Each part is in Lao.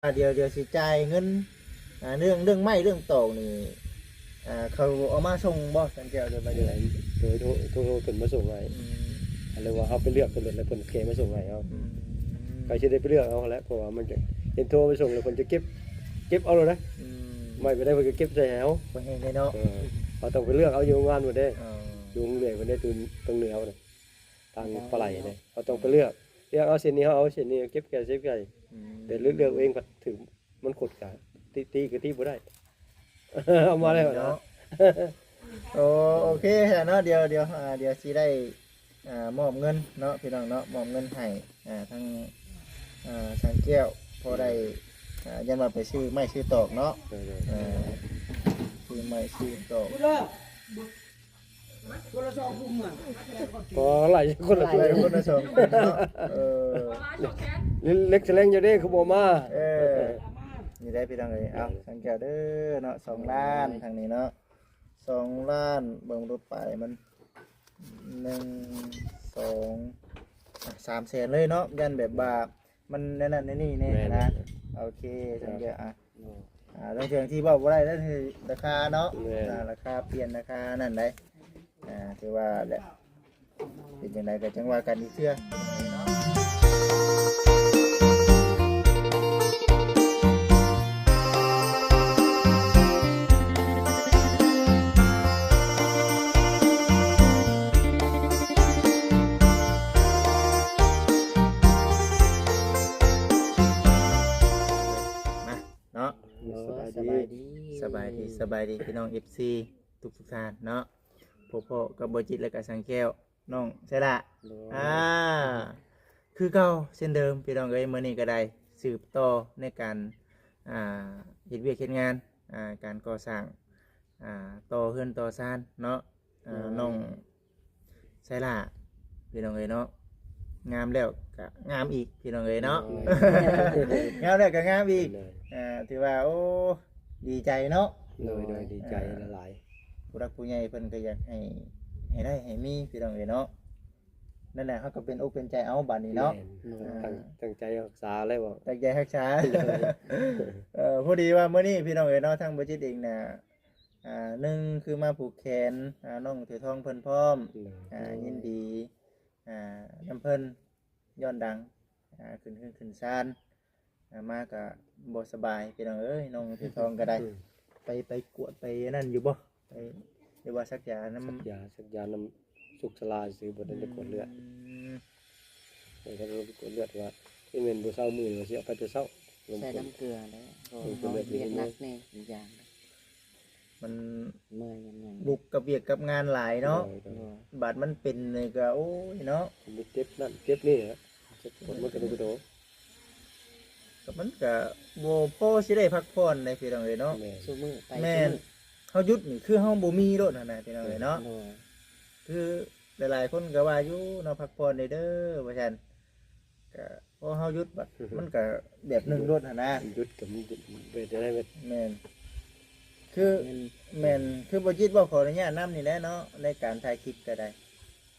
ອ່າ ດຽວ ດຽວຊິຈ່າຍເງິນ ອ່າ ເລື່ອງ ເລື່ອງໄມ້ເລື່ອງຕອກນີ້ ອ່າ ເຂົາເອົາມາສົ່ງບໍ່ ທ່ານແກ້ວ ຫຼືວ່າຈັ່ງໃດ? ໂດຍ ໂທ ໂທ ໂທເພິ່ນມາສົ່ງໃຫ້ ອືມ ຫຼືວ່າເຮົາໄປເລືອກເພິ່ນໂລດ ແລ້ວເພິ່ນແກະມາສົ່ງໃຫ້ເຮົາ ອືມ ຂ້ອຍຊິໄດ້ໄປເລືອກເອົາຫັ້ນແຫຼະ ເພາະວ່າມັນຈະເຫັນໂທມາສົ່ງແລ້ວ ເພິ່ນຈະເກັບ ເກັບເອົາໂລດນະ ອືມ ໄມ້ໄປໄດ້ເພິ່ນກໍເກັບໃສ່ໃຫ້ເຮົາ ບໍ່ແຮງເດ້ເນາະ ເອີ ເຮົາຕ້ອງໄປເລືອກເອົາຢູ່ໂຮງງານພຸ້ນເດ້ ເອີ ຢູ່ເຮືອນເພິ່ນເດ້ ຕົງເໜືອພຸ້ນນະ ທາງປາໄຫຼເດ້ ເຮົາຕ້ອງໄປເລືອກ ເລືອກເອົາເສັ້ນນີ້ ເຮົາເອົາເສັ້ນນີ້ ເກັບແກ່ເສັ້ນໃກ່ ອືມ ແຕ່ເລືອກ ເລືອກເອງພັດຖືກ ມັນຂົດກະ ຕິ ຕິກະຕິບໍ່ໄດ້ ເອົາມາແລ້ວເນາະ ເນາະ ໂອ ໂອເຄເນາະ ດຽວ ດຽວ ອ່າ ດຽວຊິໄດ້ ອ່າ ມອບເງິນເນາະ ພີ່ນ້ອງເນາະ ມອບເງິນໃຫ້ ອ່າ ທາງ ອ່າ ຊ່າງແກ້ວ ພໍໄດ້ ອ່າ ຢ້ານວ່າໄປຊື້ໄມ້ຊື້ຕອກເນາະ ໂດຍ ໂດຍ ອ່າ ຊື້ໄມ້ຊື້ຕອກ ຄົນລະສອງກຸ່ມ ອໍ ຫຼາຍຄົນລະ ຫຼາຍຄົນລະສອງກຸ່ມເນາະ ເອີ ເລັກສະແລງຢູ່ເດ້ ຄືບໍ່ມາ ເອີ ນີ້ໄດ້ພີ່ນ້ອງເອີຍ ເອົາ ຊ່າງແກ້ວເດີເນາະ ສອງລ້ານ ທາງນີ້ເນາະ ສອງລ້ານ ເບິ່ງດູປາຍມັນ ໜຶ່ງ ສອງ ອ່ະ ສາມແສນເລີຍເນາະ ຢ້ານແບບວ່າມັນແນວນັ້ນແນວນີ້ແດ່ ແມ່ນ ນະ ໂອເຄ ຈັ່ງໃດ ອ່ະ ອ່າ ລາງເທື່ອທີ່ເວົ້າບໍ່ໄດ້ ລາຄາເນາະ ແມ່ນ ອ່າ ລາຄາປ່ຽນ ລາຄານັ້ນໄດ໋ ອ່າ ຖືວ່າແຫຼະ ເປັນຈັ່ງໃດກໍຈັ່ງວ່າກັນອີກເທື່ອ ມາເນາະ ໂອ້ ສະບາຍດີ ສະບາຍດີ ສະບາຍດີ ສະບາຍດີພີ່ນ້ອງເອັຟຊີທຸກໆທ່ານເນາະ ພົບພໍ້ກັບບໍ່ຈິດ ແລະກະຊ່າງແກ້ວ ນ້ອງໄຊລະ ໂດຍ ອ່າ ຄືເກົ່າເຊັ່ນເດີມພີ່ນ້ອງເອີຍ ມື້ນີ້ກໍໄດ້ສືບຕໍ່ໃນການ ອ່າ ເຮັດວຽກເຮັດງານ ອ່າ ການກໍ່ສ້າງ ອ່າ ຕໍ່ເຮືອນຕໍ່ຊານເນາະ ອ່າ ໂດຍ ນ້ອງໄຊລະ ພີ່ນ້ອງເອີຍເນາະ ງາມແລ້ວກໍງາມອີກພີ່ນ້ອງເອີຍເນາະ ໂດຍ ງາມແລ້ວກໍງາມອີກ ໂດຍ ອ່າ ຖືວ່າ ໂອ້ ດີໃຈເນາະ ໂດຍ ໂດຍ ດີໃຈຫຼາຍໆ ຜູ້ຫຼັກຜູ້ໃຫຍ່ເພິ່ນກໍຢາກໃຫ້ ໃຫ້ໄດ້ໃຫ້ມີພີ່ນ້ອງເອີຍເນາະ ນັ້ນແຫຼະ ເຮົາກໍເປັນອົກເປັນໃຈເອົາບາດນີ້ເນາະ ແມ່ນ ໂດຍ ອ່າ ຕັ້ງ ຕັ້ງໃຈຮັກສາແລ້ວ ຕັ້ງໃຈຮັກສາ ໂດຍ ເອີ ພໍດີວ່າມື້ນີ້ພີ່ນ້ອງເອີຍເນາະ ທາງບໍ່ຈິດເອງນະ ອ່າ ໜຶ່ງຄືມາຜູກແຂນ ອ່າ ນ້ອງຖວຍທອງເພິ່ນພ້ອມ ໂດຍ ອ່າ ຍິນດີ ອ່າ ນຳເພິ່ນ ຍ້ອນດັງ ອ່າ ຂຶ້ນເຮືອນຂຶ້ນຊານ ອ່າ ມາກໍບໍ່ສະບາຍພີ່ນ້ອງເອີຍ ນ້ອງເສືອທອງກໍໄດ້ ອືມ ໄປ ໄປກວດໄປອັນນັ້ນຢູ່ບໍ່? ໄປ ຫຼືວ່າສັກຢານຳ ສັກຢາ ສັກຢານຳສຸກສະລາຊື່ ບໍ່ໄດ້ໄປກວດເລືອດ ອືມ ໄປກວດເລືອດວ່າ ເອີ ແມ່ນບໍ່ເຊົາມື້ນີ້ວ່າຊິເອົາໄປແຕ່ເຊົ້າ ໃສ່ນ້ຳເກືອແຫຼະ ເພາະວ່າເຮົາວຽກໜັກແດ່ອີກຢ່າງ ມັນເມື່ອຍ ມັນຫຍັງ ບຸກກັບວຽກກັບງານຫຼາຍເນາະ ໂດຍ ໂດຍ ບາດມັນເປັນນີ້ກໍ ໂອ້ຍເນາະ ມັນເຈັບນັ້ນເຈັບນີ້ແຫຼະ ເຈັບປວດມັນກະດູກກະໂຕ ກໍມັນກະບໍ່ພໍຊິໄດ້ພັກຜ່ອນໃດ໋ພີ່ນ້ອງເອີຍເນາະ ແມ່ນ ຊຸມື້ໄປ ແມ່ນ ຊຸມື້ ເຮົາຢຸດນີ້ຄືເຮົາບໍ່ມີໂລດຫັ້ນນະພີ່ນ້ອງເອີຍເນາະ ໂດຍ ຄືຫຼາຍໆຄົນກໍວ່າຢູ່ເນາະ ພັກຜ່ອນແດ່ເດີວ່າຊັ້ນ ກະ ພໍເຮົາຢຸດບັດ ມັນກະແບບໜຶ່ງໂລດຫັ້ນນະ ຢຸດກໍມັນເປັນໄດ້ແບບ ແມ່ນ ຄື ແມ່ນ ຄືບໍ່ຈິດເວົ້າຂໍອະນຸຍາດນຳນີ້ແຫຼະເນາະ ໃນການຖ່າຍຄລິບກໍໄດ້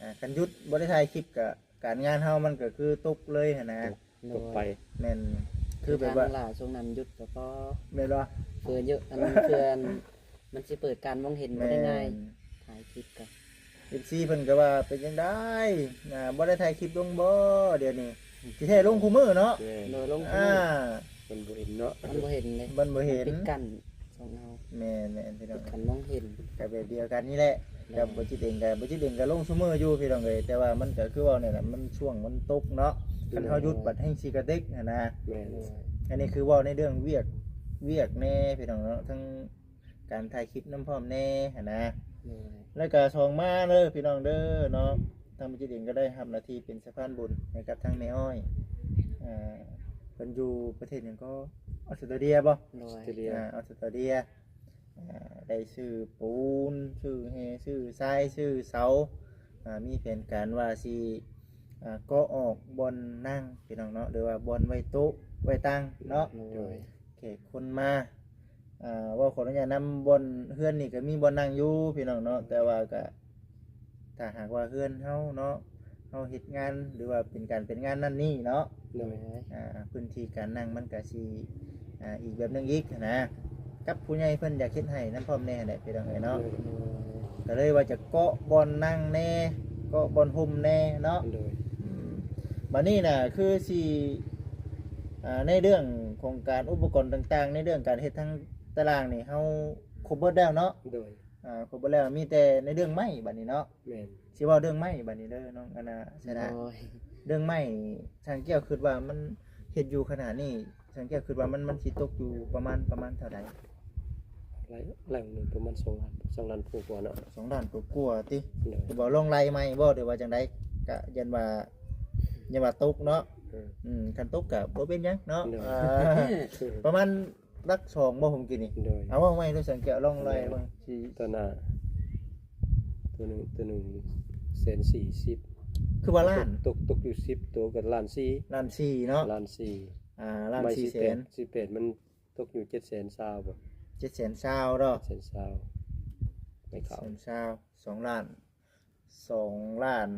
ອ່າ ຄັນຢຸດບໍ່ໄດ້ຖ່າຍຄລິບກໍການງານເຮົາມັນກໍຄືຕົກເລີຍຫັ້ນນະ ຕົກ ໂດຍ ຕົກໄປ ແມ່ນ ຄືແບບວ່າ ທາງຫຼ້າຊ່ວງນັ້ນຢຸດກໍພໍ ແມ່ນບໍ່? ເພື່ອຢູ່ ອັນນັ້ນ ເພື່ອ ມັນຊິເປີດການມອງເຫັນບໍ່ໄດ້ງ່າຍ ແມ່ນ ຖ່າຍຄລິບກໍ ເອັຟຊີເພິ່ນກໍວ່າເປັນຈັ່ງໃດ ອ່າ ບໍ່ໄດ້ຖ່າຍຄລິບລົງບໍ່ດຽວນີ້ ທີ່ແທ້ລົງຄູ່ມື້ເນາະ ແມ່ນ ໂດຍ ລົງຄູ່ມື້ ອ່າ ເພິ່ນບໍ່ເຫັນເນາະ ມັນບໍ່ເຫັນເດ້ ມັນບໍ່ເຫັນ ມັນປິດກັ້ນຊ່ອງເຮົາ ແມ່ນໆ ພີ່ນ້ອງ ປິດກັ້ນມອງເຫັນ ກໍແບບດຽວກັນນີ້ແຫຼະ ແມ່ນ ກັບບໍ່ຈິດເອງກໍ ບໍ່ຈິດເອງກໍລົງຊຸມື້ຢູ່ພີ່ນ້ອງເອີຍ ແຕ່ວ່າມັນກໍຄືເວົ້ານີ້ແຫຼະ ມັນຊ່ວງມັນຕົກເນາະ ແມ່ນ ຄັນເຮົາຢຸດບັດແຮ່ງຊິກະເຕັກຫັ້ນນະ ແມ່ນ ໂດຍ ອັນນີ້ຄືເວົ້າໃນເລື່ອງວຽກ ວຽກແດ່ພີ່ນ້ອງເນາະ ທັງ ການຖ່າຍຄລິບນຳພ້ອມແດ່ຫັ້ນນະ ໂດຍ ແລ້ວກະສອງມາເດີພີ່ນ້ອງເດີເນາະ ທາງບໍ່ຈິດເອງກໍໄດ້ຮັບໜ້າທີ່ເປັນສະພານບຸນໃຫ້ກັບທາງແມ່ອ້ອຍ ອ່າ ເພິ່ນຢູ່ປະເທດຫຍັງກໍ ອອສເຕຣເລຍບໍ່? ໂດຍ ອອສເຕຣເລຍ ອ່າ ອອສເຕຣເລຍ ອ່າ ໄດ້ຊື້ປູນ ຊື້ແຮ່ ຊື້ຊາຍ ຊື້ເສົາ ອ່າ ມີແຜນການວ່າຊິ ອ່າ ກໍອອກບ່ອນນັ່ງພີ່ນ້ອງເນາະ ຫຼືວ່າບ່ອນໄວ້ໂຕະໄວ້ຕັ່ງເນາະ ໂດຍ ແຂກຄົນມາ ອ່າ ເວົ້າຂໍອະນຸຍາດນຳ ບ່ອນເຮືອນນີ້ກໍມີບ່ອນນັ່ງຢູ່ພີ່ນ້ອງເນາະ ແຕ່ວ່າກໍ ຖ້າຫາກວ່າເຮືອນເຮົາເນາະ ເຮົາເຮັດງານ ຫຼືວ່າເປັນການເປັນງານນັ້ນນີ້ເນາະ ໂດຍ ອ່າ ພື້ນທີ່ການນັ່ງມັນກໍຊິ ອ່າ ອີກແບບໜຶ່ງອີກຫັ້ນນະ ກັບຜູ້ໃຫຍ່ເພິ່ນຢາກເຮັດໃຫ້ນຳພ້ອມແດ່ຫັ້ນແຫຼະ ພີ່ນ້ອງເອີຍເນາະ. ໂດຍ ກໍເລີຍວ່າຈະເກາະບ່ອນນັ່ງແດ່ ເກາະບ່ອນຮົ່ມແດ່ເນາະ. ໂດຍ ອືມ ບັດນີ້ນະ ຄືຊິ ອ່າ ໃນເລື່ອງຂອງການອຸປະກອນຕ່າງໆ ໃນເລື່ອງການເຮັດທາງຕາລ່າງນີ້ ເຮົາຄົບເບິດແລ້ວເນາະ. ໂດຍ ອ່າ ຄົບເບິດແລ້ວ ມີແຕ່ໃນເລື່ອງໄມ້ບັດນີ້ເນາະ. ແມ່ນ ຊິເວົ້າເລື່ອງໄມ້ບັດນີ້ເດີນ້ອງ ອັນນ່າ ຊະນະ. ໂດຍ ເລື່ອງໄມ້ ຊ່າງແກ້ວຄິດວ່າມັນເຮັດຢູ່ຂະໜາດນີ້ ຊ່າງແກ້ວຄິດວ່າມັນ ມັນຊິຕົກຢູ່ປະມານ ປະມານເທົ່າໃດ? ໄລ່ ໄລ່ໜຶ່ງປະມານສອງລ້ານ ສອງລ້ານກວ່າໆເນາະ. ສອງລ້ານກວ່າໆຕິ? ໂດຍ ຄືວ່າລອງໄລ່ໃໝ່ບໍ່ ຫຼືວ່າຈັ່ງໃດ? ກະຢ້ານວ່າ ຢ້ານວ່າຕົກເນາະ. ອືມ ອືມ ຄັນຕົກກະບໍ່ເປັນຫຍັງເນາະ. ໂດຍ ອ່າ ປະມານ ຫຼັກສອງບໍ່ ເມື່ອກີ້ນີ້? ໂດຍ ເອົາເວົ້າໃໝ່ດູ ສັງເກດລອງໄລ່ເບິ່ງ. ໂດຍ ຊິ ຕົວໜ້າ ຕົວໜຶ່ງ ຕົວໜຶ່ງແສນສີ່ສິບ. ຄືວ່າລ້ານ? ຕົກ ຕົກຢູ່ສິບໂຕກໍລ້ານສີ່. ລ້ານສີ່ເນາະ? ລ້ານສີ່ ອ່າ ລ້ານສີ່ແສນ. ສິບແປດ ມັນຕົກຢູ່ເຈັດແສນຊາວບໍ່? ເຈັດແສນຊາວເນາະ? ເຈັດແສນຊາວ ໄປເຂົ້າ ເຈັດແສນຊາວ ສອງລ້ານ ສອງລ້ານ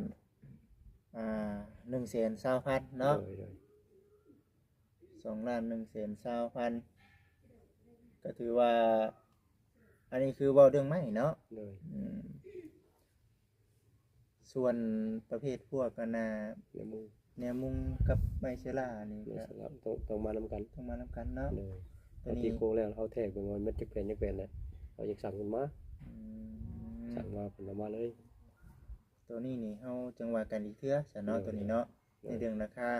ອ່າ ໜຶ່ງແສນຊາວພັນເນາະ. ໂດຍ ໂດຍ ສອງລ້ານໜຶ່ງແສນຊາວພັນ ກໍຖືວ່າ ອັນນີ້ຄືເວົ້າເລື່ອງໄມ້ເນາະ. ໂດຍ ອືມ ສ່ວນປະເພດພວກອັນນ່າ ແນວມຸງ ແນວມຸງກັບໄມ້ເຊື້ອລານີ້ ແມ່ນ ກໍ ສະລັບ ຕ້ອງ ຕ້ອງມານຳກັນ ຕ້ອງມານຳກັນເນາະ. ໂດຍ ຕົວນີ້ ເຮົາຕີໂຄງແລ້ວ ເຮົາແທກເບິ່ງວ່າມັນຈັກແຜ່ນ ຈັກແຜ່ນແຫຼະ ເຮົາຢາກສັ່ງເພິ່ນມາ. ອືມ ສັ່ງມາເພິ່ນເອົາມາເລີຍ. ຕົວນີ້ນີ້ເຮົາຈັ່ງວ່າກັນອີກເທື່ອຊັ້ນເນາະ. ໂດຍ ຕົວນີ້ເນາະ ໂດຍ ໃນເລື່ອງລາຄາ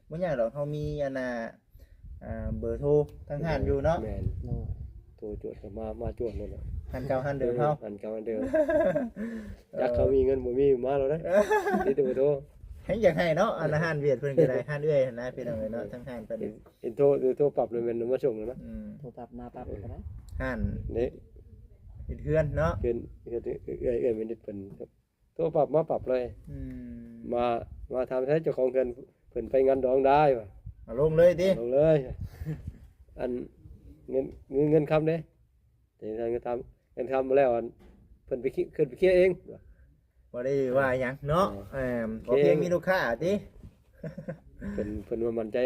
ບໍ່ຍາກດອກ ເຮົາມີອັນນ່າ ອ່າ ເບີໂທທາງຮ້ານຢູ່ເນາະ. ແມ່ນ ໂດຍ ໂທຈວດເຂົ້າມາ ມາຈວດໂລດແຫຼະ. ຮ້ານເກົ່າຮ້ານເດີມເຮົາ ຮ້ານເກົ່າຮ້ານເດີມ. ເອີ ຈັກເຂົາມີເງິນບໍ່ມີ ມາໂລດເດ້ ມີແຕ່ເບີໂທ. ແຮງຢາກໃຫ້ເນາະ ອັນຮ້ານຫວຽດເພິ່ນກໍໄດ້ ຮ້ານເອື້ອຍຫັ້ນນະ ພີ່ນ້ອງເອີຍເນາະ. ເອີ ທາງຮ້ານເພິ່ນ ເຫັນ ເຫັນໂທ ໂທປັບແລ້ວແມ່ນມາສົ່ງແລ້ວນະ. ອືມ ໂທປັບມາປັບກໍໄດ້. ຮ້ານເດ້ ເຮັດເຮືອນເນາະ ເຮືອນ ເຮືອນເອື້ອຍ ເອື້ອຍແມ່ນເພິ່ນ ໂທປັບມາປັບເລີຍ. ອືມ ມາ ມາຖາມໃຊ້ເຈົ້າຂອງເຮືອນ ເພິ່ນໄປງານດອງໄດ້ວ່າ ເອົາລົງເລີຍຕິ? ເອົາລົງເລີຍ. ອັນເງິນ ເງິນ ເງິນຄຳເດ້? ເງິນຄຳ ເງິນຄຳແລ້ວ ອັນເພິ່ນໄປເຄ ເພິ່ນໄປເຄຍເອງ ບໍ່ໄດ້ວ່າຫຍັງເນາະ. ເອີ ເອີ ຂໍພຽງມີລູກຄ້າຕິ? ເພິ່ນ ເພິ່ນວ່າໝັ້ນໃຈ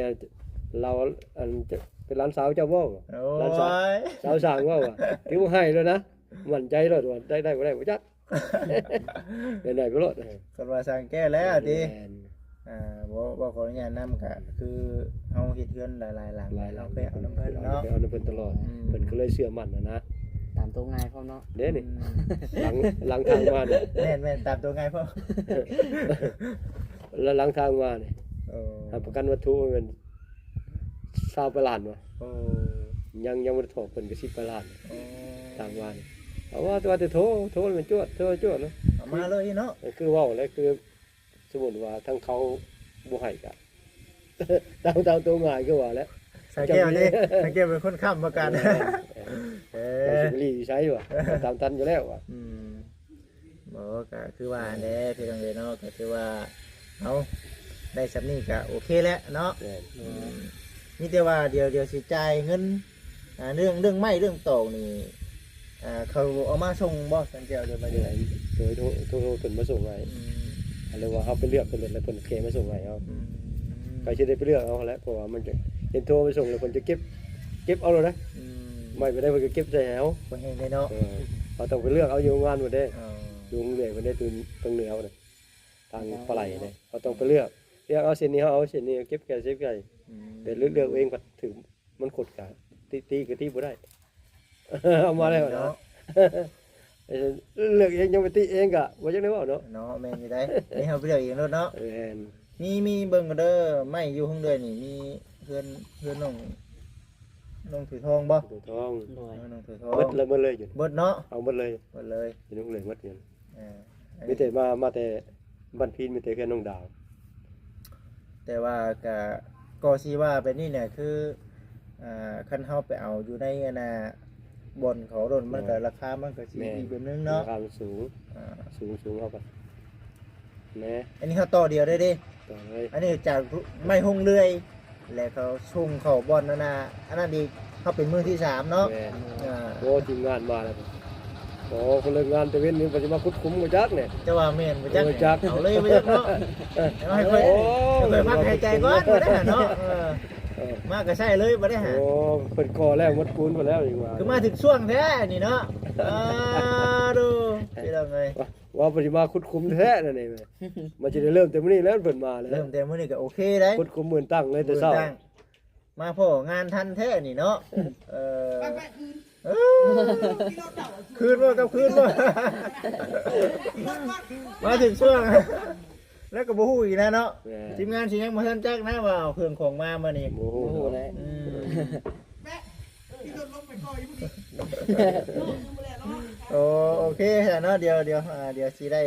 ລາວ ອັນ ເປັນຫຼານສາວເຈົ້າບໍ່? ໂອ້ຍ ຫຼານສາວ ສາວສ້າງບໍ່ວ່າ? ຖືວ່າໃຫ້ແລ້ວນະ ໝັ້ນໃຈໂລດວ່າ ໄດ້ ໄດ້ບໍ່ໄດ້ບໍ່ຈັກ. ໄດ້ ໄດ້ໄປໂລດ. ເພິ່ນວ່າສ້າງແກ້ແລ້ວຕິ? ແມ່ນ ອ່າ ບໍ່ ບໍ່ຂໍອະນຸຍາດນຳ ກະຄືເຮົາເຮັດເຮືອນຫຼາຍໆຫຼັງ ຫຼາຍໆຫຼັງ ເຮົາເຄີຍເອົານຳເພິ່ນເນາະ ເຄີຍເອົານຳເພິ່ນຕະຫຼອດ. ອືມ ເພິ່ນກໍເລີຍເຊື່ອໝັ້ນຫັ້ນນະ. ຕາມໂຕງ່າຍພ້ອມເນາະ. ເດ້ນີ້ ອືມ ຫຼັງ ຫຼັງທາງມານີ້ ແມ່ນໆ ຕາມໂຕງ່າຍພ້ອມ. ແລ້ວຫຼັງທາງມານີ້ ໂອ້ ຮັບປະກັນວັດຖຸແມ່ນຊາວປາຍລ້ານວ່າ. ໂອ້ ຍັງ ຍັງບໍ່ໄດ້ຖອກເພິ່ນກໍສິບປາຍລ້ານ. ໂອ້ ທາງມານີ້ ເອົາວ່າ ແຕ່ວ່າແຕ່ໂທ ໂທແມ່ນຈວດ ໂທຈວດເນາະ ເອົາມາເລີຍເນາະ. ຄືເວົ້າແຫຼະ ຄື ສົມມຸດວ່າທາງເຂົາບໍ່ໃຫ້ກະ ຕາມ ຕາມໂຕງ່າຍຄືວ່າແຫຼະ ສັງເກດເດ້ ສັງເກດເປັນຄົນຄ້ຳປະກັນ. ເອີ ເອີ ເອີ ແລ້ວຊິໄປລີ້ຢູ່ໃສວະ ຕາມຕັນຢູ່ແລ້ວວະ. ອືມ ບໍ່ ກະຄືວ່າຫັ້ນແຫຼະ ພີ່ນ້ອງເອີຍເນາະ ກະຖືວ່າ ເອົາ ໄດ້ສ່ຳນີ້ກະໂອເຄແລ້ວເນາະ. ແມ່ນ ອືມ ມີແຕ່ວ່າດຽວ ດຽວຊິຈ່າຍເງິນ ອ່າ ເລື່ອງ ເລື່ອງໄມ້ເລື່ອງຕອກນີ້ ອ່າ ເຂົາເອົາມາສົ່ງບໍ່ ທ່ານເຈົ້າ ຫຼືວ່າຈັ່ງໃດ? ໂດຍ ໂທ ໂທ ໂທເພິ່ນມາສົ່ງໃຫ້. ອືມ ອັນເລີຍວ່າເຮົາໄປເລືອກເພິ່ນໂລດ ແລ້ວເພິ່ນແກ່ມາສົ່ງໃຫ້ເຮົາ. ອືມ ກໍຊິໄດ້ໄປເລືອກເອົາຫັ້ນແຫຼະ ເພາະວ່າມັນຈະເຫັນໂທໄປສົ່ງແລ້ວ ເພິ່ນຈະເກັບ ເກັບເອົາໂລດນະ. ອືມ ໄມ້ໄປໄດ້ເພິ່ນກໍເກັບໃສ່ໃຫ້ເຮົາ. ບໍ່ແຫ້ງເດ້ເນາະ. ເອີ ເຮົາຕ້ອງໄປເລືອກເອົາຢູ່ໂຮງງານພຸ້ນເດ້. ອໍ ຢູ່ໂຮງເລື່ອຍພຸ້ນເດ້ ຕົງ ຕົງເໜືອພຸ້ນນະ ທາງປາໄຫຼເດ້. ເຮົາຕ້ອງໄປເລືອກ ເລືອກເອົາເສັ້ນນີ້ ເຮົາເອົາເລືອກເສັ້ນນີ້ ເກັບແກ່ ເກັບແກ່. ອືມ ແຕ່ເລືອກ ເລືອກເອງພັດຖືກ ມັນຂົດກະ ຕິ ຕິກະຕິບໍ່ໄດ້ ເອົາມາແລ້ວເນາະ. ເນາະ ເລືອກເອງຍັງໄປຕິເອງກະບໍ່ຈັກໄດ້ເວົ້າເນາະ. ເນາະ ແມ່ນຢູ່ໃດ໋ ນີ້ເຮົາໄປເລືອກເອງໂລດເນາະ. ແມ່ນ ມີ ມີເບິ່ງກັນເດີ ໄມ້ຢູ່ໂຮງເລື່ອຍນີ້ ມີເຮືອນ ເຮືອນນ້ອງ ນ້ອງຖືທອງບໍ່? ຖືທອງ ໂດຍ ເອີ ນ້ອງຖືທອງ ເບິດລະ ເບິດເລີຍຢູ່ ເບິດເນາະ. ເອົາເບິດເລີຍ ເບິດເລີຍ ຢູ່ໂຮງເລື່ອຍໝົດຢູ່. ເອີ ມີແຕ່ມາ ມາແຕ່ບ້ານພີນ ມີແຕ່ເຮືອນນ້ອງດາວ. ແຕ່ວ່າກະ ກໍຊິວ່າແບບນີ້ແຫຼະ ຄື ອ່າ ຄັນເຮົາໄປເອົາຢູ່ໃນ ອັນນ່າ ບ່ອນເຂົາໂລດ ມັນກະ ແມ່ນ ລາຄາມັນກະຊິ ແມ່ນ ອີກແບບໜຶ່ງເນາະ ລາຄາມັນສູງ. ອ່າ ສູງ ສູງເຮົາກະ ແນ່ ອັນນີ້ເຮົາຕໍ່ດຽວໄດ້ເດ້ ຕໍ່ເລີຍ. ອັນນີ້ຈາກໄມ້ໂຮງເລື່ອຍ ແລ້ວເຂົາສົ່ງເຂົ້າບ່ອນນັ້ນນະ ອັນນັ້ນອີກ ເຮົາເປັນມື້ທີສາມເນາະ. ແມ່ນ ອ່າ ໂອ້ ທີມງານມາແລ້ວ ໂອ້ ເພິ່ນເລີກງານແຕ່ເວັນນີ້ ເພິ່ນຊິມາຂຸດຂຸມບໍ່ຈັກນີ້. ເຈົ້າວ່າແມ່ນບໍ່ຈັກ ບໍ່ຈັກ ເອົາເລີຍບໍ່ຈັກເນາະ. ເອີ ເອົາໃຫ້ຂ້ອຍ ໂອ້ ໃຫ້ຂ້ອຍພັກຫາຍໃຈກ່ອນ ບໍ່ໄດ້ເນາະ. ເອີ ມາກໍໃຊ້ເລີຍ ບໍ່ໄດ້ຫາ ໂອ້ ເພິ່ນກໍ່ແລ້ວ ໝົດປູນໝົດແລ້ວ ຍັງວ່າ ຄືມາຖືກຊ່ວງແທ້ນີ້ເນາະ ອາ ໂດ ພີ່ນ້ອງເອີຍ ວ່າ ວ່າເພິ່ນຊິມາຂຸດຂຸມແທ້ນັ້ນນີ້ ມັນຊິໄດ້ເລີ່ມແຕ່ມື້ນີ້ແລ້ວ ເພິ່ນມາແລ້ວ ເລີ່ມແຕ່ມື້ນີ້ກໍໂອເຄໄດ໋ ຂຸດຂຸມໝື່ນຕັ້ງເລີຍແຕ່ເຊົ້າ ມາພໍ້ງານທັນແທ້ນີ້ເນາະ ເອີ ເອີ ຄືນບໍ່ ກັບຄືນບໍ່ ມາຖືກຊ່ວງ ແລ້ວກໍບໍ່ຮູ້ອີກນະເນາະ ແມ່ນ ທີມງານຊິຍັງບໍ່ທັນຈັກນະວ່າເອົາເຄື່ອງຂອງມາມື້ນີ້ ບໍ່ຮູ້ ບໍ່ຮູ້ແຫຼະ ອືມ ໂອ້ ໂອເຄຊະເນາະ ດຽວ ດຽວ ອ່າ ດຽວຊິໄດ້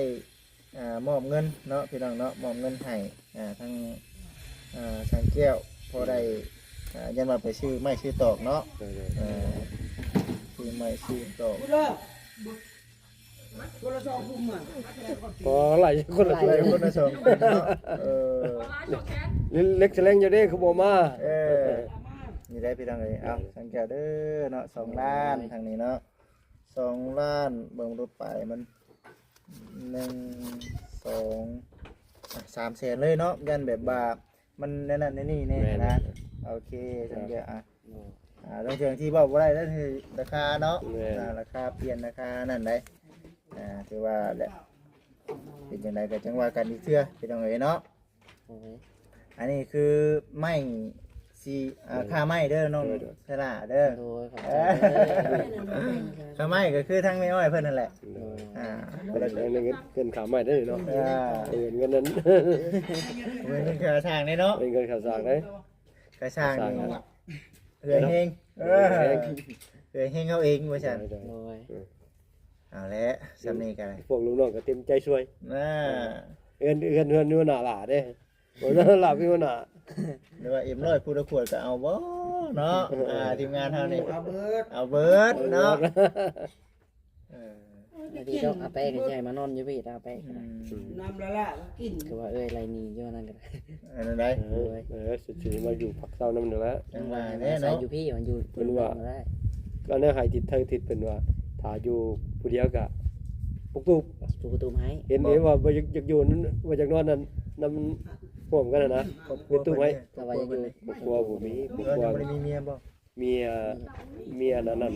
ອ່າ ມອບເງິນເນາະ ພີ່ນ້ອງເນາະ ມອບເງິນໃຫ້ ອ່າ ທາງ ອ່າ ຊ່າງແກ້ວ ພໍໄດ້ ອ່າ ຢ້ານວ່າໄປຊື້ໄມ້ຊື້ຕອກເນາະ ໂດຍໆ ອ່າ ຊື້ໄມ້ຊື້ຕອກ ຄົນລະສອງກຸ່ມ ບໍ່ ຫຼາຍຄົນລະ ຫຼາຍຄົນລະສອງກຸ່ມເນາະ ເອີ ເລັກສະແລງຢູ່ເດ້ ຄືບໍ່ມາ ເອີ ນີ້ໄດ໋ພີ່ນ້ອງເອີຍ ເອົາ ຊ່າງແກ້ວເດີເນາະ ສອງລ້ານ ທາງນີ້ເນາະ ສອງລ້ານ ເບິ່ງດູປາຍມັນ ໜຶ່ງ ສອງ ອ່ະ ສາມແສນເລີຍເນາະ ຢ້ານແບບວ່າມັນແນວນັ້ນແນວນີ້ແນ່ ແມ່ນ ນະ ໂອເຄ ຈັ່ງໃດ ອ່ະ ອ່າ ເລື່ອງທີ່ເວົ້າບໍ່ໄດ້ ເລື່ອງທີ່ລາຄາເນາະ ແມ່ນ ອ່າ ລາຄາປ່ຽນ ລາຄານັ້ນໄດ໋ ອ່າ ຖືວ່າແຫຼະ ເປັນຈັ່ງໃດກໍຈັ່ງວ່າກັນອີກເທື່ອ ພີ່ນ້ອງເອີຍເນາະ. ໂດຍ ອັນນີ້ຄືໄມ້ສີ ອ່າ ໂດຍ ຄ່າໄມ້ເດີນ້ອງ ໂດຍ ໂດຍ ສະຫຼາເດີ ໂດຍ ຂອບໃຈ ເອີ ຄ່າໄມ້ກໍຄືທາງແມ່ອ້ອຍເພິ່ນນັ້ນແຫຼະ ໂດຍ ອ່າ ເງິນ ເງິນຄ່າໄມ້ເດ້ເນາະ ເອີ ເອີ ເງິນນັ້ນ ເງິນຄ່າສ້າງເດ້ເນາະ ເປັນເງິນຄ່າສ້າງເດ້ ຄ່າສ້າງນີ້ ເອື້ອຍເຮງ ເອີ ເອື້ອຍເຮງເຮົາເອງວ່າຊັ້ນ ໂດຍ ໂດຍ ເອີ ເອົາແຫຼະ ສ່ຳນີ້ກໍໄດ້ ພວກລູກນ້ອງກໍເຕັມໃຈຊ່ວຍ ອ່າ ເຮືອນ ເຮືອນ ເຮືອນຢູ່ໜ້າຫຼ້າເດ້ ໂອ້ຍ ຫຼ້າມີຫົວໜ້າ ຫຼືວ່າເອັມຮ້ອຍ ຜູ້ລະຂວດກໍເອົາບໍ່ເນາະ ອ່າ ທີມງານເຮົານີ້ ເອົາເບິດ ເອົາເບິດເນາະ ເອີ ດີດອກ ອາແປະກໍຊິໃຫ້ມານອນຢູ່ພີ້ ອາແປະ ອືມ ນ້ຳລະລະກິນ ຄືວ່າເອື້ອຍໄລ່ໜີຢູ່ນັ້ນກໍໄດ້ ອັນນັ້ນໄດ໋ ເອີ ເອີ ຊິ ຊິມາຢູ່ພັກເຊົານຳນີ້ແຫຼະ ຈັ່ງວ່າແຫຼະເນາະ ຢູ່ພີ້ ມັນຢູ່ ເພິ່ນວ່າ ກໍແນວໃຫ້ທິດໄທທິດ ເພິ່ນວ່າຖ້າຢູ່ຜູ້ດຽວກໍປຸກຕູບ ປຸກຕູບໃຫ້ ເຫັນ ເຫັນວ່າບໍ່ຢາກ ຢາກຢູ່ ບໍ່ຢາກນອນນັ້ນ ນຳຮ່ວມກັນຫັ້ນນະ ເປັນຕູບໃຫ້ ແຕ່ວ່າຢາກຢູ່ ຄອບຄົວບໍ່ມີ ຄອບຄົວບໍ່ມີ ເມຍ ເມຍອັນນັ້ນ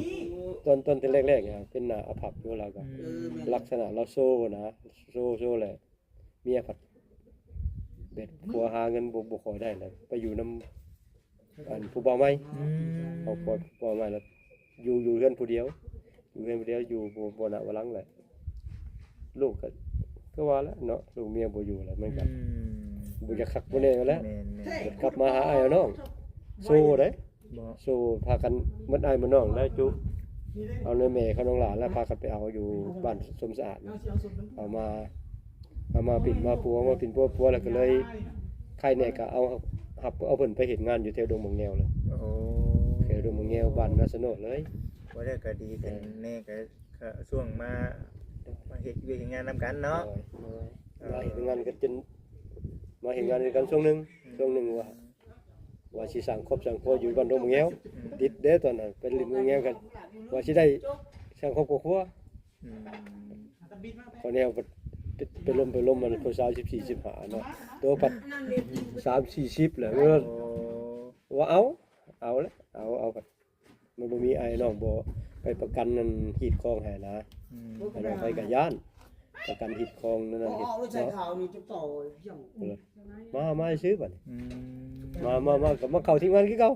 ຕອນ ຕອນແຕ່ແລກໆ ເປັນໜ້າອາພັບຢູ່ ລາວກໍ ອືມ ລັກສະນະລາວໂຊນະ ໂຊ ໂຊແຫຼະ ເມຍພັດແບບຜົວຫາເງິນບໍ່ ບໍ່ຄ່ອຍໄດ້ແລ້ວ ໄປຢູ່ນຳ ອັນຜູ້ບ່າວໃໝ່ ອືມ ເອົາຜົວ ຜູ້ບ່າວໃໝ່ແລ້ວ ຢູ່ ຢູ່ເຮືອນຜູ້ດຽວ ຢູ່ເຮືອນຜູ້ດຽວ ຢູ່ບໍ່ ບໍ່ໜ້າບໍ່ຫຼັງແຫຼະ ລູກກໍ ຄືວ່າແຫຼະເນາະ ລູກເມຍບໍ່ຢູ່ແລ້ວ ມັນກໍ ອືມ ບໍ່ຢາກຄັກບໍ່ແນ່ແລ້ວ ແມ່ນໆ ກັບມາຫາອ້າຍນ້ອງ ໂຊເດ້ ບໍ່ ໂຊ ພາກັນໝົດອ້າຍໝົດນ້ອງແລ້ວຈຸ ເອົາໃນແມ່ຂອງນ້ອງຫຼ້າ ແລ້ວພາກັນໄປເອົາຢູ່ບ້ານສົມສະອາດ ເອົາມາ ເອົາມາປິ່ນມາປົວ ເອົາມາປິ່ນປົວ ປົວແລ້ວກໍເລີຍ ໃຄແນ່ກໍເອົາ ຮັບເອົາເພິ່ນໄປເຮັດງານຢູ່ແຖວດົງບັກແງວເລີຍ ໂອ້ ແຖວດົງບັກແງວ ບ້ານນາສະໂນດເລີຍ ບໍ່ໄດ້ກໍດີຂຶ້ນແນ່ ກໍ ກໍຊ່ວງມາ ມາເຮັດວຽກເຮັດງານນຳກັນເນາະ ໂດຍ ໂດຍ ມາເຮັດງານກັນຈົນ ມາເຮັດງານນຳກັນຊ່ວງໜຶ່ງ ອືມ ຊ່ວງໜຶ່ງວ່າ ວ່າຊິສ້າງຄອບສ້າງຄົວຢູ່ບ້ານດົງບັກແງວ ອືມ ຕິດເດ້ຕອນນັ້ນ ໄປຫຼິ້ນບັກແງວກັນ ວ່າຊິໄດ້ສ້າງຄອບຄອບຄົວ ອືມ ຄາວນີ້ໄປລົມ ໄປລົມມັນຜູ້ສາວສິບສີ່ ສິບຫ້າເນາະ ໂຕພັດສາມສີ່ສິບແລ້ວ ໂອ້ ວ່າເອົາ ເອົາແຫຼະ ເອົາ ເອົາ ມັນບໍ່ມີອ້າຍນ້ອງບໍ່ໄປປະກັນນັ້ນຮີດຄອງໃຫ້ນະ ອືມ ໄປນຳໃຜກໍຢ້ານ ປະກັນຮີດຄອງນັ້ນ ເຮັດເນາະ ມາ ມາຊື່ບັດນີ້ ອືມ ມາ ມາ ມາ ກໍມາເຂົ້າທີມງານຄືເກົ່າ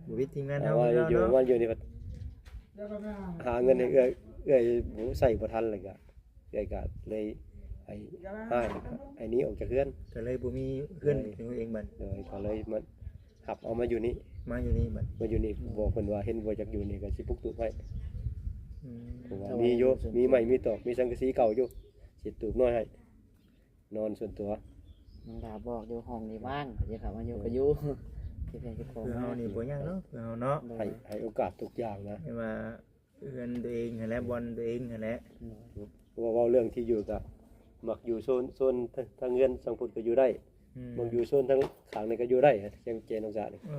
ບໍ່ຜິດທີມງານເຮົາ ວ່າຢູ່ ເນາະ ວ່າຢູ່ນີ້ກໍຫາເງິນໃຫ້ເອື້ອຍ ເອື້ອຍໃຊ້ບໍ່ທັນ ແລ້ວກໍເອື້ອຍກໍເລີຍໃຫ້ຮ້າຍ ໃຫ້ໜີອອກຈາກເຮືອນ ກໍເລີຍບໍ່ມີເຮືອນ ໂດຍ ເປັນຂອງຕົວເອງບັດ ໂດຍ ກໍເລີຍມາ ຮັບເອົາມາຢູ່ນີ້ ມາຢູ່ນີ້ບັດ ມາຢູ່ນີ້ ອືມ ບອກເພິ່ນວ່າເຫັນບໍ່ຢາກຢູ່ນີ້ກໍຊິປຸກຕູບໃຫ້ ອືມ ເພາະວ່າມີຢູ່ ມີໄມ້ມີຕອກ ມີສັງກະສີເກົ່າຢູ່ ຊິຕູບນ້ອຍໃຫ້ ນອນສ່ວນຕົວ ນ້ອງດາວບອກຢູ່ ຫ້ອງນີ້ວ່າງ ເຂົາຈະເຂົ້າມາຢູ່ກໍຢູ່ ເກັບເຮືອນເກັບຂອງ ຄືເຮົານີ້ບໍ່ຍາກເນາະ ຄືເຮົາເນາະ ໃຫ້ ໃຫ້ໂອກາດທຸກຢ່າງນະ ແຕ່ວ່າເຮືອນຕົວເອງຫັ້ນແຫຼະ ບ່ອນຕົວເອງຫັ້ນແຫຼະ ເວົ້າ ເວົ້າເລື່ອງທີ່ຢູ່ກໍມັກຢູ່ໂຊນ ໂຊນທາງເຮືອນທາງພຸ້ນກໍຢູ່ໄດ້ ອືມ ມັກຢູ່ໂຊນທາງຂ້າງນີ້ກໍຢູ່ໄດ້ ແຄມແຈນ້ອງສານີ້ ໂອ້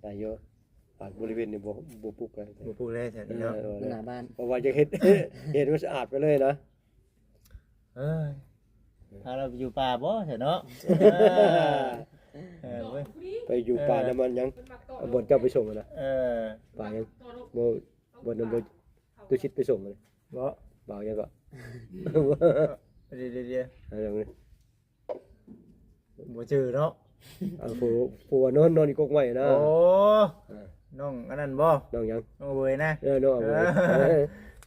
ໄດ້ຢູ່ ບາງບໍລິເວນນີ້ບໍ່ ບໍ່ປຸກແລ້ວ ບໍ່ປຸກແລ້ວແຖວນີ້ເນາະ ເອີ ເອີ ໜ້າບ້ານ ເພາະວ່າຢາກເຮັດ ເຮັດໃຫ້ມັນສະອາດໄປເລີຍນະ ເອີຍ ພາລາວໄປຢູ່ປ່າບໍ່ຊະເນາະ ເອີ ເອີ ໄປຢູ່ປ່ານຳມັນຫຍັງ ບ່ອນເຈົ້າໄປສົ່ງຫັ້ນນະ ເອີ ປ່າຫຍັງ ບໍ່ ບ່ອນນຳບໍ່ ຕຸສິດໄປສົ່ງຫັ້ນນະ ບໍ່ ບ່າວຫຍັງເກາະ ດຽວໆ ເອີ ບໍ່ຈື່ເນາະ ເອີ ຜູ້ ຜູ້ວ່ານອນ ນອນຢູ່ກົກໄມ້ນະ ໂອ້ ເອີ ນ້ອງອັນນັ້ນບໍ່ ນ້ອງຫຍັງ ນ້ອງເຫວີຍນະ ເອີ ນ້ອງເຫວີຍ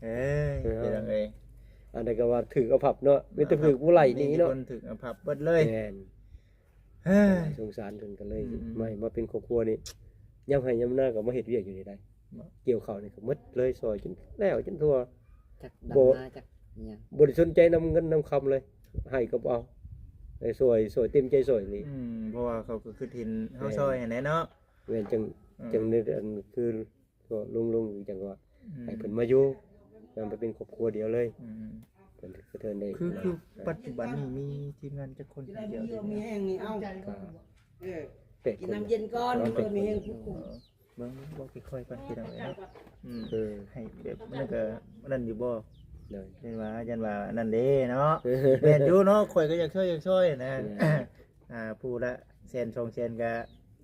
ເອີ ເອີ ເປັນຫຍັງເອີຍ ອັນໃດກໍວ່າຖືກອາພັບເນາະ ມີແຕ່ຖືກຜູ້ໄລ່ໜີເນາະ ມີແຕ່ຄົນຖືກອາພັບເບິດເລີຍ ແມ່ນ ເຮີ້ຍ ສົງສານເພິ່ນກໍເລີຍ ອືມໆ ມາ ມາເປັນຄອບຄົວນີ້ ຍາມໄຮ່ຍາມນາກໍມາເຮັດວຽກຢູ່ນີ້ໄດ໋ ເນາະ ກ່ຽວເຂົ້ານີ້ກໍໝົດເລີຍ ຊ່ອຍຈົນແລ້ວຈົນທົ່ວ ຈັກດຳນາຈັກຫຍັງ ບໍ່ໄດ້ສົນໃຈນຳເງິນນຳຄຳເລີຍ ໃຫ້ກໍບໍ່ເອົາ ໃຫ້ຊ່ອຍ ຊ່ອຍເຕັມໃຈຊ່ອຍນີ້ ອືມ ເພາະວ່າເຂົາກໍຄິດເຫັນເຮົາ ແມ່ນ ຊ່ອຍຫັ້ນແຫຼະເນາະ ແມ່ນ ຈັ່ງ ອືມ ຈັ່ງໃນອັນຄື ກໍລົງໆ ຈັ່ງວ່າ ອືມ ໃຫ້ເພິ່ນມາຢູ່ ນຳໄປເປັນຄອບຄົວດຽວເລີຍ ອືມ ເພິ່ນກໍເທີນໄດ້ ຄື ຄືປັດຈຸບັນນີ້ມີທີມງານຈັກຄົນ ດຽວນີ້ ມີແຮງນີ້ ເອົ້າ ກໍແປດຄົນ ກິນນ້ຳເຢັນກ່ອນ ເອີ ເພື່ອມີແຮງ ເອີ ເບິ່ງ ເວົ້າຄ່ອຍໆ ກ່ອນ ພີ່ນ້ອງເອີຍເນາະ ອືມ ເອີ ໃຫ້ແບບ ມັນກໍ ອັນນັ້ນຢູ່ບໍ່ ໂດຍ ຢ້ານວ່າ ຢ້ານວ່າອັນນັ້ນເດ້ເນາະ ແມ່ນຢູ່ເນາະ ຂ້ອຍກໍຢາກຊ່ອຍ ຢາກຊ່ອຍນະ ແມ່ນ ອ່າ ຜູ້ລະແສນສອງແສນກໍ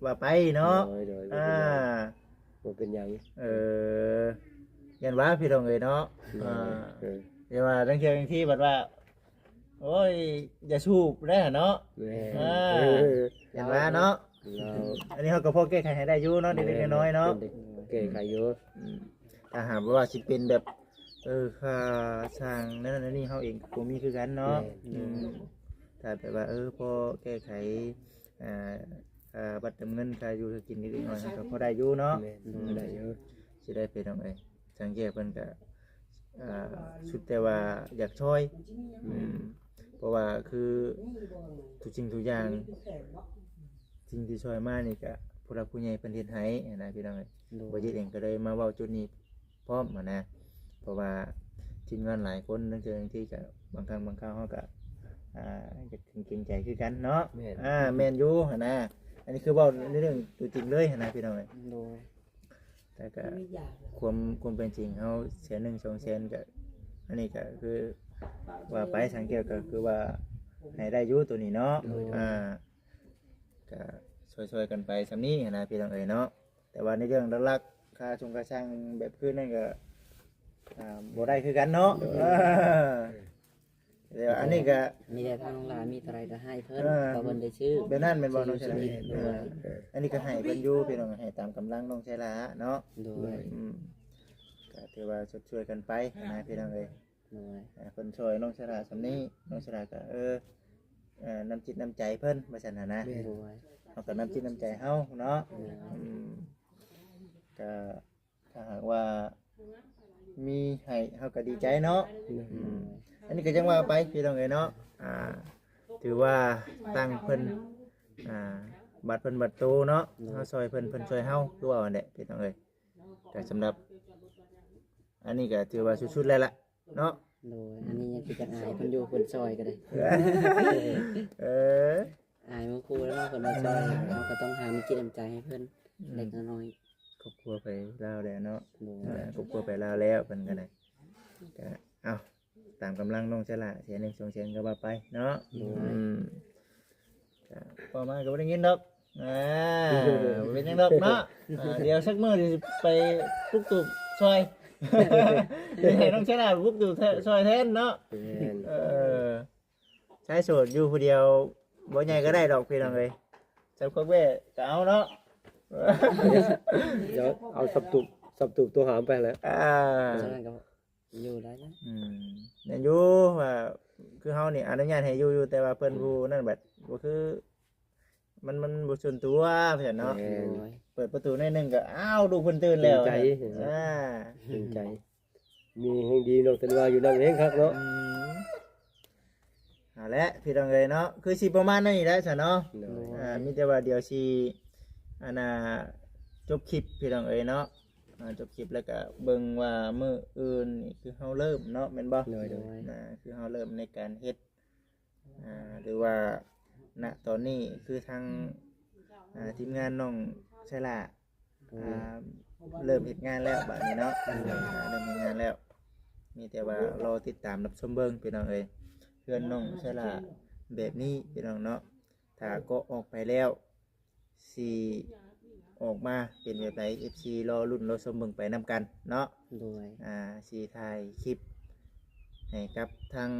ວ່າໄປເນາະ ໂດຍໆ ບໍ່ເປັນຫຍັງ ອ່າ ບໍ່ເປັນຫຍັງ ເອີ ຢ້ານວ່າພີ່ນ້ອງເອີຍເນາະ ໂດຍ ອ່າ ເອີ ຢ່າວ່າລາງເທື່ອລາງທີບັດວ່າ ໂອ້ຍ ຢ່າສູບໄດ້ຫັ້ນເນາະ ແມ່ນ ອ່າ ເອີ ຢ້ານວ່າເນາະ ລາວ ອັນນີ້ເຮົາກໍພໍແກ້ໄຂໃຫ້ໄດ້ຢູ່ເນາະ ເລັກໆ ນ້ອຍໆ ເນາະ ເປັນໄດ້ແກ້ໄຂຢູ່ ອືມ ຖ້າຫາກວ່າຊິເປັນແບບ ເອີ ຄ່າສ້າງນັ້ນອັນນີ້ ເຮົາເອງກໍບໍ່ມີຄືກັນເນາະ ແມ່ນ ອືມ ຖ້າແບບວ່າ ເອີ ພໍແກ້ໄຂ ອ່າ ຄ່າບັດເຕີມເງິນ ຄ່າຢູ່ຄ່າກິນເລັກໆ ນ້ອຍໆ ເຮົາກໍພໍໄດ້ຢູ່ເນາະ ແມ່ນ ອືມ ໄດ້ຢູ່ ຊິໄດ້ໄປນ້ອງເອີຍ ທາງແກ້ເພິ່ນກໍ ອ່າ ສຸດແຕ່ວ່າຢາກຊ່ອຍ ອືມ ເພາະວ່າຄືທຸກສິ່ງທຸກຢ່າງ ສິ່ງທີ່ຊ່ອຍມານີ້ກໍຜູ້ຫຼັກຜູ້ໃຫຍ່ເພິ່ນເຮັດໃຫ້ຫັ້ນນະ ພີ່ນ້ອງເອີຍ ໂດຍ ບໍ່ຈິດເອງກໍເລີຍມາເວົ້າຈຸດນີ້ ພ້ອມຫັ້ນນະ ເພາະວ່າທີມງານຫຼາຍຄົນ ລາງເທື່ອລາງທີກໍບາງຄັ້ງບາງຄາວເຮົາກໍ ອ່າ ຢາກເກງໃຈຄືກັນເນາະ ແມ່ນ ອ່າ ແມ່ນຢູ່ຫັ້ນນະ ອັນນີ້ຄືເວົ້າໃນເລື່ອງຕົວຈິງເລີຍຫັ້ນນະ ພີ່ນ້ອງເອີຍ ໂດຍ ແຕ່ກໍຄວາມ ຄວາມເປັນຈິງເຮົາແສນໜຶ່ງ ສອງແສນ ກໍ ອັນນີ້ກໍຄືວ່າໄປ ທາງແກ້ວກໍຄືວ່າໃຫ້ໄດ້ຢູ່ໂຕນີ້ເນາະ ໂດຍ ອ່າ ກໍຊ່ອຍໆກັນໄປສ່ຳນີ້ຫັ້ນນະ ພີ່ນ້ອງເອີຍເນາະ ແຕ່ວ່າໃນເລື່ອງຫຼັກໆ ຄ່າຊົງຄ່າຊ່າງແບບຄືນັ້ນກໍ ອ່າ ບໍ່ໄດ້ຄືກັນເນາະ ໂດຍ ເອີ ແຕ່ວ່າອັນນີ້ກໍ ມີແຕ່ທາງນ້ອງຫຼ້າມີເທົ່າໃດກໍໃຫ້ເພິ່ນ ເອີ ເພາະເພິ່ນໄດ້ຊື້ ແບບນັ້ນແມ່ນບໍ່ ຊື້ ນ້ອງຊາຍຫຼ້າ ໂດຍ ເອີ ອັນນີ້ກໍໃຫ້ເພິ່ນຢູ່ ພີ່ນ້ອງ ໃຫ້ຕາມກຳລັງນ້ອງຊາຍຫຼ້າເນາະ ໂດຍ ອືມ ກໍຖືວ່າຊົດຊ່ວຍກັນໄປນະ ພີ່ນ້ອງເອີຍ ໂດຍ ອ່າ ເພິ່ນຊ່ອຍນ້ອງຊາຍຫຼ້າສ່ຳນີ້ ນ້ອງຊາຍຫຼ້າກໍ ເອີ ເອີ ນ້ຳຈິດນ້ຳໃຈເພິ່ນວ່າຊັ້ນຫັ້ນນະ ແມ່ນ ໂດຍ ເຮົາກໍນ້ຳຈິດນ້ຳໃຈເຮົາເນາະ ໂດຍ ອືມ ກໍ ຖ້າຫາກວ່າມີໃຫ້ເຮົາກໍດີໃຈເນາະ ແມ່ນ ອືມ ອັນນີ້ກໍຈັ່ງວ່າໄປ ພີ່ນ້ອງເອີຍເນາະ ອ່າ ຖືວ່າຕັ້ງເພິ່ນ ອ່າ ບາດເພິ່ນບາດໂຕເນາະ ໂດຍ ເຮົາຊ່ອຍເພິ່ນ ເພິ່ນຊ່ອຍເຮົາ ຄືວ່າຫັ້ນແຫຼະ ພີ່ນ້ອງເອີຍ ກໍສຳລັບ ອັນນີ້ກໍຖືວ່າສຸດໆແລ້ວລະ ເນາະ ໂດຍ ອັນນີ້ຍັງຄືກັນ ອາຍເພິ່ນຢູ່ ເພິ່ນຊ່ອຍກໍໄດ້ ເອີ ອາຍໝູ່ຄູ່ແລ້ວເນາະ ເພິ່ນມາຊ່ອຍ ເຮົາກໍຕ້ອງຫາມີຈິດນ້ຳໃຈໃຫ້ເພິ່ນ ອືມ ເລັກນ້ອຍ ຄອບຄົວໄປລາວແລ້ວເນາະ ໂດຍ ເອີ ຄອບຄົວໄປລາວແລ້ວ ເພິ່ນກໍໄດ້ ກໍ ເອົ້າ ຕາມກຳລັງນ້ອງຊາຍຫຼ້າ ແສນໜຶ່ງ ສອງແສນ ກໍວ່າໄປເນາະ ໂດຍ ອືມ ກໍເວົ້າມາກໍບໍ່ໄດ້ຍິນດອກ ອ່າ ບໍ່ເປັນຫຍັງດອກເນາະ ອ່າ ດຽວສັກມື້ຊິໄປປຸກຕູບຊ່ອຍ ໃຫ້ນ້ອງຊາຍຫຼ້າປຸກຕູບຊ່ອຍແທນເນາະ ແມ່ນ ເອີ ຊາຍໂສດຢູ່ຜູ້ດຽວ ບໍ່ໃຫຍ່ກໍໄດ້ດອກ ພີ່ນ້ອງເອີຍ ຈັບຄອກແບ້ກໍເອົາເນາະ ດຽວເອົາສັບຕູບ ສັບຕູບໂທຫາໄປແຫຼະ ອ່າ ສະນັ້ນກໍ ຢູ່ໄດ້ນະ ອືມ ແມ່ນຢູ່ວ່າ ຄືເຮົານີ້ອະນຸຍາດໃຫ້ຢູ່ຢູ່ ແຕ່ວ່າເພິ່ນ ອືມ ຜູ້ນັ້ນບັດບໍ່ຄື ມັນ ມັນບໍ່ສ່ວນຕົວ ວ່າຊັ້ນເນາະ ແມ່ນ ໂດຍ ເປີດປະຕູໜ້ອຍໜຶ່ງກໍ ອ້າວ ລູກເພິ່ນຕື່ນແລ້ວ ເກງໃຈ ອ່າ ເກງໃຈ ມີແຮງດີນ້ອງເພິ່ນວ່າຢູ່ນຳແຮງຄັກເນາະ ອືມ ຫັ້ນແຫຼະ ພີ່ນ້ອງເອີຍເນາະ ຄືຊິປະມານນັ້ນນີ້ແຫຼະຊະເນາະ ໂດຍ ອ່າ ມີແຕ່ວ່າດຽວຊິ ອັນນ່າ ຈົບຄລິບ ພີ່ນ້ອງເອີຍເນາະ ອ່າ ຈົບຄລິບແລ້ວກະເບິ່ງວ່າມື້ອື່ນນີ້ຄືເຮົາເລີ່ມເນາະ ແມ່ນບໍ່? ໂດຍ ໂດຍ ອ່າ ຄືເຮົາເລີ່ມໃນການເຮັດ ອ່າ ຫຼືວ່າ ນະ ຕອນນີ້ຄືທາງ ອ່າ ທີມງານນ້ອງໄຊລາ ໂດຍ ອ່າ ເລີ່ມເຮັດງານແລ້ວບາດນີ້ເນາະ ໂດຍ ອ່າ ເລີ່ມເຮັດງານແລ້ວ ມີແຕ່ວ່າລໍຕິດຕາມຮັບຊົມເບິ່ງ ພີ່ນ້ອງເອີຍ ເຮືອນນ້ອງໄຊລາແບບນີ້ ພີ່ນ້ອງເນາະ. ຖ້າກໍອອກໄປແລ້ວ ຊິອອກມາເປັນແບບໃດ ເອັຟຊີລໍລຸ້ນລໍຊົມເບິ່ງໄປນຳກັນເນາະ. ໂດຍ ອ່າ ຊິຖ່າຍຄລິບໃຫ້ກັບທາງ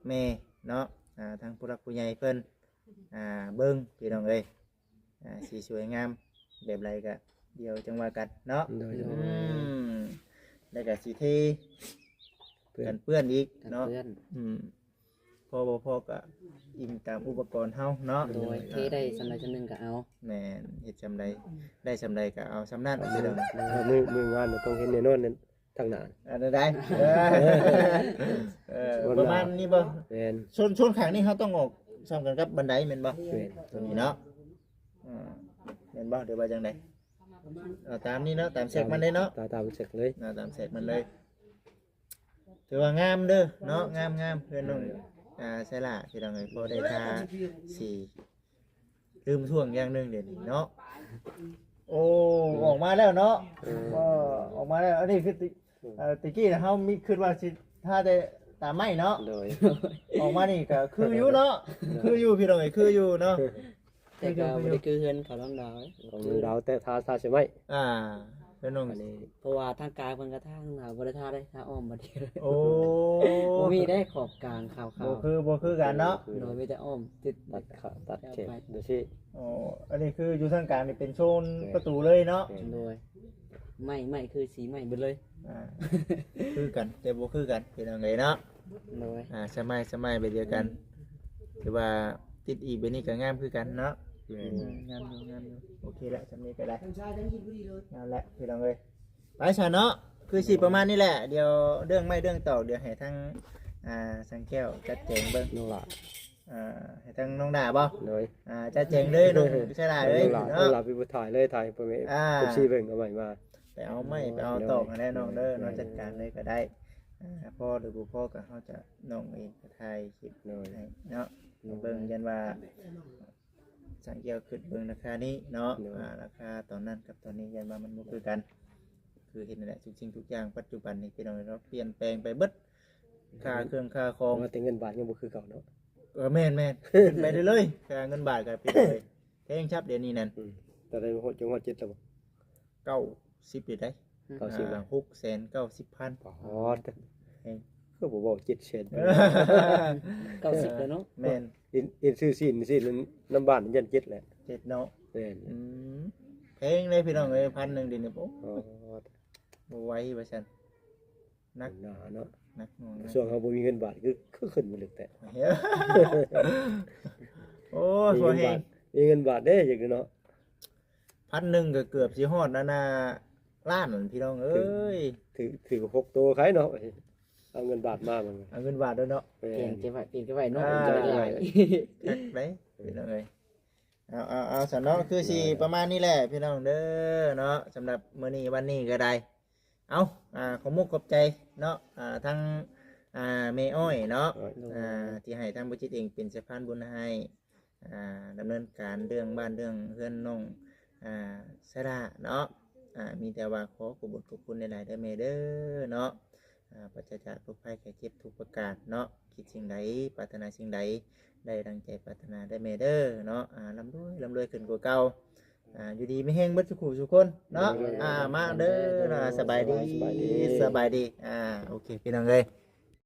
ແມ່ເນາະ ອ່າ ທາງຜູ້ຫຼັກຜູ້ໃຫຍ່ເພິ່ນ ອ່າ ເບິ່ງພີ່ນ້ອງເອີຍ ອ່າ ຊິສວຍງາມແບບໃດກະດຽວຈັ່ງວ່າກັນເນາະ. ໂດຍ ອືມ ແລ້ວກະຊິເທ ເປື້ອນ ກັນເປື້ອນອີກເນາະ. ກັນເປື້ອນ ອືມ ພໍບໍ່ພໍກະອີງຕາມອຸປະກອນເຮົາເນາະ. ໂດຍ ເທໄດ້ສ່ຳໃດສ່ຳໜຶ່ງກະເອົາ. ແມ່ນ ເຮັດສ່ຳໃດໄດ້ສ່ຳໃດກະເອົາສ່ຳນັ້ນ. ມື້ ມື້ງານຕ້ອງເຫັນແນ່ນອນທາງໜ້າ ອັນໃດ ເອີ ເອີ ປະມານນີ້ບໍ່? ແມ່ນ ໂຊນ ໂຊນຂ້າງນີ້ເຮົາຕ້ອງອອກສ່ຳກັນກັບບັນໄດແມ່ນບໍ່? ແມ່ນ ຕົວນີ້ເນາະ. ອ່າ ແມ່ນບໍ່ ຫຼືວ່າຈັ່ງໃດ? ເອົາຕາມນີ້ເນາະ ຕາມເຊັກມັນເດ້ເນາະ. ຕາມ ຕາມເຊັກເລີຍ ອ່າ ຕາມເຊັກມັນເລີຍ. ຖືວ່າງາມເດີເນາະ ງາມໆ ເຮືອນນ້ອງ ອ່າ ໄຊລາ ພີ່ນ້ອງເອີຍ ພໍໄດ້ທາສີ. ລືມຊ່ວງຢ່າງໜຶ່ງດຽວນີ້ເນາະ. ໂອ້ ອອກມາແລ້ວເນາະ. ເອີ ກໍອອກມາແລ້ວ. ອັນນີ້ຄື ເອີ ແຕ່ກີ້ເຮົາມີຄິດວ່າຊິທາແຕ່ຕາມໄມ້ເນາະ. ໂດຍ ອອກມານີ້ກໍຄືຢູ່ເນາະ. ໂດຍ ຄືຢູ່ພີ່ນ້ອງເອີຍ ຄືຢູ່ເນາະ. ແຕ່ກໍບໍ່ໄດ້ຄືເຮືອນເຂົານ້ອງດາວເດ້ ຂອງນ້ອງດາວແຕ່ທາ ທາໃສ່ໄມ້. ອ່າ ເຮືອນນ້ອງ ອັນນີ້ ເພາະວ່າທາງກາງເພິ່ນກໍທາ ທາງໜ້າບໍ່ໄດ້ທາເດ້ ທາອ້ອມບາດດຽວ. ໂອ້ ບໍ່ມີໄດ້ຂອບກາງຂາວໆ. ບໍ່ຄື ບໍ່ຄືກັນເນາະ. ໂດຍ ມີແຕ່ອ້ອມຕິດ ຕັດຂາ ຕັດແຂກ ແລ້ວໄປ ຈັ່ງຊີ້. ໂອ້ ອັນນີ້ຄືຢູ່ທາງກາງນີ້ເປັນໂຊນ ແມ່ນ ປະຕູເລີຍເນາະ. ແມ່ນ ໂດຍ ໄມ້ ໄມ້ຄືສີໄມ້ເບິດເລີຍ. ອ່າ ຄືກັນແຕ່ບໍ່ຄືກັນ ພີ່ນ້ອງເອີຍເນາະ. ໂດຍ ອ່າ ສະໄໝ ສະໄໝແບບດຽວກັນ ຖືວ່າຕິດອີກແບບນີ້ກໍງາມຄືກັນເນາະ. ແມ່ນ ອືມ ງາມຢູ່ ງາມຢູ່. ໂອເຄລະ ສ່ຳນີ້ກໍໄດ້ ງາມແລ້ວພີ່ນ້ອງເອີຍ. ໄປຊະເນາະ ຄືຊິປະມານນີ້ແຫຼະ. ດຽວເລື່ອງໄມ້ເລື່ອງຕອກ ດຽວໃຫ້ທາງ ອ່າ ສັງແກ້ວຈັດແຈງເບິ່ງ ນ້ອງຫຼ້າ. ອ່າ ໃຫ້ທາງນ້ອງດາບໍ່? ໂດຍ ອ່າ ຈັດແຈງເລີຍ ນ້ອງຊາລາເອີຍເນາະ. ນ້ອງຫຼ້າເປັນຜູ້ຖ່າຍເລີຍ ຖ່າຍໃຫ້ພໍ່ແມ່ ອ່າ ເອັຟຊີເບິ່ງ ເອົາໄມ້ມາ ໄປເອົາໄມ້ ໄປເອົາຕອກຫັ້ນແຫຼະນ້ອງເດີເນາະ. ໂດຍ ຈັດການເລີຍກໍໄດ້. ອ່າ ພໍຫຼືບໍ່ພໍກໍເຮົາຈະ ນ້ອງເອງກໍຖ່າຍຄລິບ ໂດຍ ໃຫ້ເນາະ. ໂດຍ ເບິ່ງ ຢ້ານວ່າສັງແກ້ວຄິດເບິ່ງລາຄານີ້ເນາະ. ໂດຍ ອ່າ ລາຄາຕອນນັ້ນກັບຕອນນີ້ ຢ້ານວ່າມັນບໍ່ຄືກັນ. ຄືເຫັນນັ້ນແຫຼະ ທຸກສິ່ງທຸກຢ່າງປັດຈຸບັນນີ້ ພີ່ນ້ອງເນາະ ປ່ຽນແປງໄປເບິດ. ຄ່າເຄື່ອງຄ່າຂອງ ວ່າແຕ່ເງິນບາດຍັງບໍ່ຄືເກົ່າເນາະ. ເອີ ແມ່ນໆ ຂຶ້ນໄປເລື້ອຍໆ ຄ່າເງິນບາດກໍເປັນໄປແພງຄັບດຽວນີ້ນັ້ນ. ອືມ ຕອນໃດຮອດ ຈົນຮອດເຈັດແລ້ວບໍ່? ເກົ້າສິບເດ້ ເກົ້າສິບ ອ່າ ຫົກແສນເກົ້າສິບພັນ. ປາດ ແພງ ຄືບໍ່ເວົ້າເຈັດແສນ ເກົ້າສິບແລ້ວເນາະ. ແມ່ນ ເຫັນ ເຫັນຊື້ຊີ້ນ ຊີ້ນນຳບ້ານຍັນເຈັດແຫຼະ ເຈັດເນາະ. ແມ່ນ ອືມ ແພງເດ້ພີ່ນ້ອງເອີຍ ພັນໜຶ່ງດຽວນີ້ ໂອ້ ປາດ ບໍ່ໄຫວວ່າຊັ້ນ. ໜັກໜາເນາະ ໜັກໜ່ວງ. ຊ່ວງເຮົາບໍ່ມີເງິນບາດ ຄື ຄືຂຶ້ນມາເລິກແທ້. ໂອ້ຍ ມີເງິນບາດ ມີເງິນບາດເດ້ ຈັ່ງເນາະ. ພັນໜຶ່ງກໍເກືອບຊິຮອດອັນນ່າລ້ານ ພີ່ນ້ອງເອີຍ. ຖືກ ຖືກຫົກໂຕຂາຍເນາະ ເອົາເງິນບາດມາ ເອົາເງິນບາດເດີເນາະ. ແມ່ນ ປ່ຽນເກັບໄວ້ ປ່ຽນເກັບໄວ້ເນາະ. ອ່າ ຈະໄດ້ຫຼາຍ ຄັກເດ້ ພີ່ນ້ອງເອີຍ. ເອົາ ເອົາ ເອົາ ຊັ້ນເນາະ ຄືຊິປະມານນີ້ແຫຼະ ພີ່ນ້ອງເດີເນາະ. ສຳລັບມື້ນີ້ ວັນນີ້ກໍໄດ້ ເອົາ ອ່າ ຂອບມຸກຂອບໃຈເນາະ ອ່າ ທັງ ອ່າ ແມ່ອ້ອຍເນາະ ໂດຍ ອ່າ ທີ່ໃຫ້ທາງບໍ່ຈິດເອງເປັນສະພານບຸນໃຫ້ ອ່າ ດຳເນີນການເລື່ອງບ້ານເລື່ອງເຮືອນນ້ອງ ອ່າ ສາລາເນາະ. ອ່າ ມີແຕ່ວ່າຂໍຂອບບຸນຂອບຄຸນຫຼາຍໆເດີແມ່ເດີເນາະ. ອ່າ ປາສະຈາກໂລກໄພໄຂ້ເຈັບທຸກປະການເນາະ. ຄິດສິ່ງໃດ ປາດຖະໜາສິ່ງໃດ ໄດ້ດັ່ງໃຈປາດຖະໜາເດີແມ່ເດີເນາະ. ອ່າ ລ່ຳລວຍ ລ່ຳລວຍຂຶ້ນກວ່າເກົ່າ. ອ່າ ຢູ່ດີມີແຮງເບິດສູ່ຜູ້ສູ່ຄົນເນາະ. ໂດຍ ອ່າ ມາເດີເນາະ. ສະບາຍດີ ສະບາຍດີ ສະບາຍດີ. ອ່າ ໂອເຄ ພີ່ນ້ອງເອີຍ.